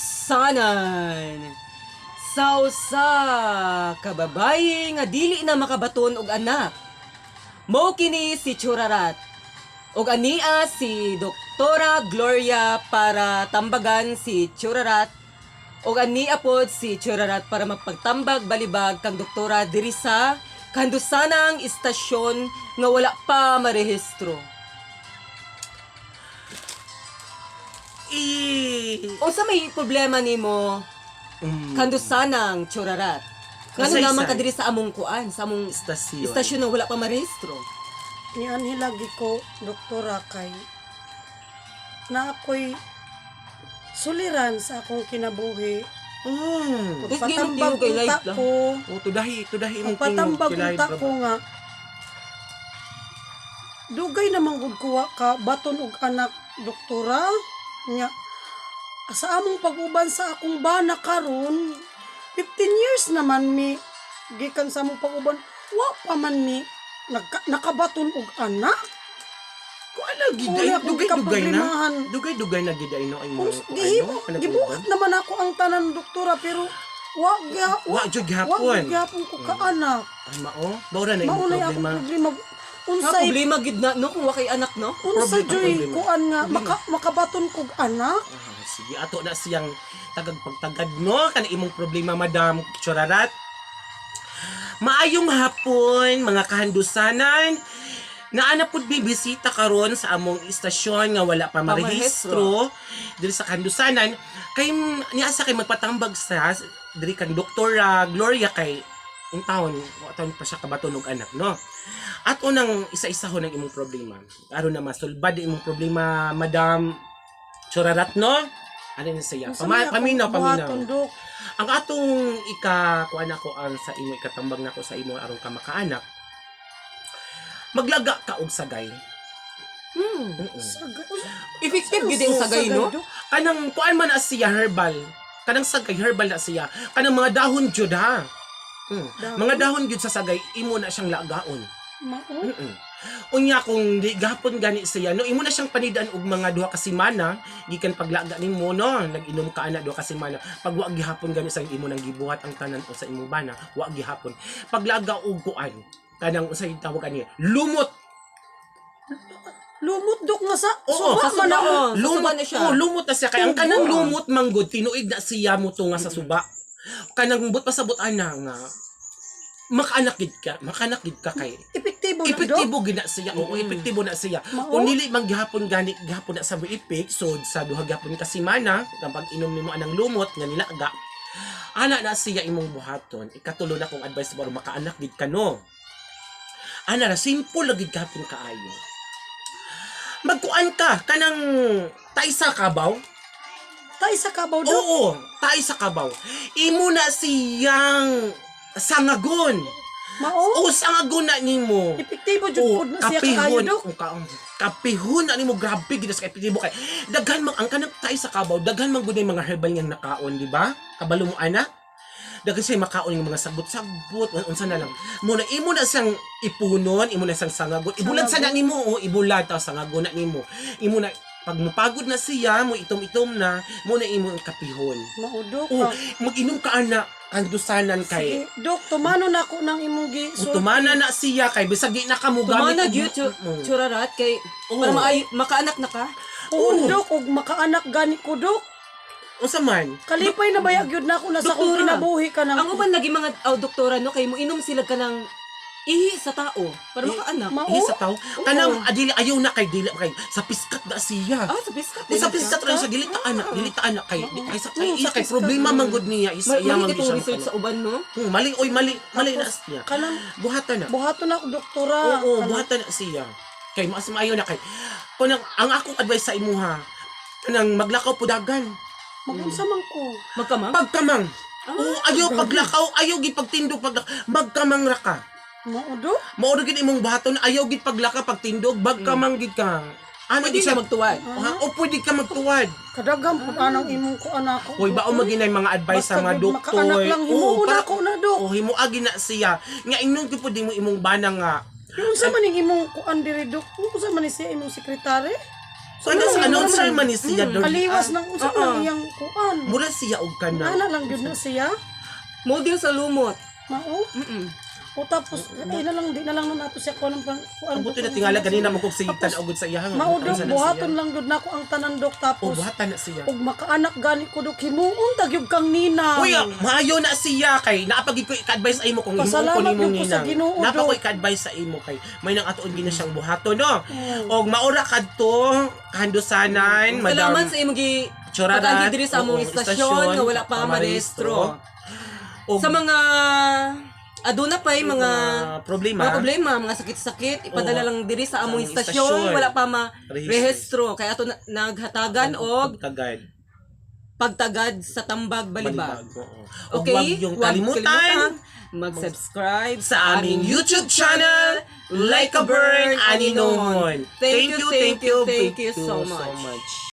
Kandusanan. Sa usa ka babayi nga dili na makabaton og anak. Mao kini si Churarat. Og ania si Doktora Gloria para tambagan si Churarat. Og ania pod si Churarat para mapagtambag balibag kang doktora diri sa kandusanang istasyon nga wala pa marehistro. Eh, Unsa may problema nimo kandusanang Churarat? Ngano Kasaysayan. naman ka diri sa among kuan, sa among Istasyon. istasyon nga wala pa marehistro? Nianhi lagi ko, doktora, kay na ako'y suliran sa akong kinabuhi. Guys, Pagpatambag kay live unta lang. ko, Oh, tudahi, tudahi imong pagpatambag kilay, unta bro. ko nga, dugay namang gud kuwa ka baton og anak, doktora. Nya sa among pag-uban sa akong bana karon, 15 years naman mi gikan sa among pag-uban, wa pa man mi nakabaton og anak. Kuan na gid ay Wala akong dugay-dugay na. kaproblemahan. Dugay-dugay na gid ay no ay Kung mo. gihimo, gibuhat naman ako ang tanan, doktora, pero wa gya Wa jud wa gihapon. gihapon ko kaanak. Ay mao, baura na imong Maunay akong problema. problema. Ha, Unsay problema gid na no kung wa kay anak, no? unsay Problema, joy problema. kuan nga makabaton kog anak? Ah, sige, ato na siyang tagag pagtagad no kana imong problema, Madam Churarat. Maayong hapon, mga kahandusanan. Naana pud mi bisita karon sa among istasyon nga wala pa marehistro diri sa kahandusanan kay niasa kay magpatambag sa diri kang Doktora Gloria kay un taon wa taon pa siya kabaton og anak, no. At unang isa-isahon ang imong problema aron na masulbad ang imong problema, Madam Churarat, no. Ano ni siya? Unsa may akong Paminaw, paminaw. buhaton, Dok? Ang atong ika kuan ako ang sa imo ikatambag nako sa imo aron ka makaanak. Maglaga ka og sagay. Oo. Sagay. Effective gid ang sagay, no? Dok? Kanang kuan man na siya herbal. Kanang sagay herbal na siya. Kanang mga dahon jud ha. Dahon? Mga dahon jud sa sagay imo na siyang lagaon. Mao. Unya kung di gapon gani siya no, imo na siyang panidaan og mga 2 ka semana gikan paglaga nimo, no, nag-inom ka ana 2 ka semana. Pag wa gihapon gani sa imo nang gibuhat ang tanan o sa imo bana, wa gihapon paglaga og kuan kanang unsay tawag ani, lumot. Lumot, Dok, nga sa Oo, suba sa man suba, ako. oo. Sa suba Lumot na siya. Oh, lumot na siya kay ang kanang lumot manggod tinuig na siya mo tunga sa suba. Kanang but pasabot ana nga makaanak gid ka, makaanak gid ka kay Epektibo na, Dok. epektibo gid na siya. Oo, epektibo na siya. Mao? Kung dili man gihapon gani gihapon na sa ipik, so sa 2 gihapon ka semana, kang pag-inom nimo anang lumot nga nilaga. Ana na siya imong buhaton. Ikatulo na kong advice mo aron makaanak gid ka, no. Ana ra simple lagi gihapon kaayo. Magkuan ka kanang taysa kabaw. Tay sa kabaw, Dok. Oo, tay sa kabaw. Imo na siyang sangagon. Mao. O sangagon na nimo. Epektibo jud Oo, pud na siya kaayo, kapihon. Dok. Oo, kapihon na nimo, grabe gid sa epektibo kay daghan mang ang kanang tay sa kabaw, daghan man gud mga herbal niyang nakaon, di ba? Kabalo mo ana. Daghan siya makaon ng mga sagbot-sagbot, unsa na lang. Mo na imo na siyang ipunon, imo na siyang sangagon. Ibulad sa na nimo, oh, ibulad ta sangagon na nimo. Imo na pag mupagod na siya, mo itom-itom na, mo na imo ang kapihon. Mao, Dok. Oh, ah. mag-inom ka ana kandusanan kay Sige, Dok, tumano na ako ng imong gi. Tumana na siya kay bisag di na ka mo gamit Tumana og- gyud Churarat kay para makaanak na ka. Oo, Dok, og makaanak gani ko, Dok. Unsa man? Kalipay na baya gyud na ako na sa akong Doktora, kinabuhi ka ng Ang uban lagi mga aw doktora no kay mo inom sila ka ng ihi sa tao para makaanak. Mao? Ihi sa tao. Kanang adili ayaw na kay dili kay sa piskat na siya. Ah, sa biskat. Kung sa piskat ra sa dili ta anak, dili ta anak kay kay sa kay Mm, iya sa kay piskat. problema man gud niya is Ma iya mali man itong siya. research sa uban, no? Mali oy, mali mali na siya. Kanang Buhatan na. buhaton na ako, doktora. Oo, Kanang- buhatan na siya. Kay mas maayo na kay. Kung ang akong advice sa imuha, kanang maglakaw pudagan. Magunsa man ko. Magkamang. Pagkamang. Oo, ayaw paglakaw, ayaw gid pagtindog paglakaw. Magkamang ra ka. Mao, Dok. Mao ra gid imong buhaton, ayaw gid paglaka pagtindog, magkamang gid ka. Ano Pwede gid siya siya magtuwad. Ha? O pwede ka magtuwad. Kadaghan pud anang imong ko anak ko. Hoy, bao maginay mga advice Basta sa mga gyud doktor. makaanak lang, himuon para- ako na, Dok. Oo, himuagi na siya. Nga ingnon gyud pud nimo imong bana nga Pero unsa man ning imong kuan diri, Dok? Unsa man ni siya imong sekretary? So ano sa announcer man ni siya doon. Kaliwas ng unsa man iyang kuan. Mura siya og kana. Ana lang gyud na siya. Model sa lumot. Mao. O tapos ay na lang di na lang na nato siya kuan ng kuan. Ang buto na tingala ganina mo kog sigitan og sa iya. Mao, dok, buhaton lang gyud nako ang tanan, dok, O tapos buhatan na siya. ug makaanak gani ko, dok, himuon tagyog kang ninang. Uy, maayo na siya kay naapagid ko i-advise sa imo kung himuon ko Pasalamat nimo gyud ko sa ninang. Ginoo, Napa ko Dok. i-advise sa imo kay may nang atuon gina siyang buhaton, no. Og maura kadto kahandusanan, Madam. Salamat sa imong gi Churarat. pag-agi diri sa among Oo, istasyon nga wala pa marehistro. Og Sa mga aduna pay mga problema. mga problema, mga sakit-sakit, ipadala Oo. lang diri sa among among istasyon, istasyon. wala pa ma Rehistro. rehistro. Kaya ato naghatagan og Pagtagad. pagtagad sa Tambag Balibag. Balibag. Oo. Og Okay? wag yung Huwag kalimutan mag-subscribe sa aming YouTube channel, Like a Burn Aninohon. Thank you, thank you, thank you so much.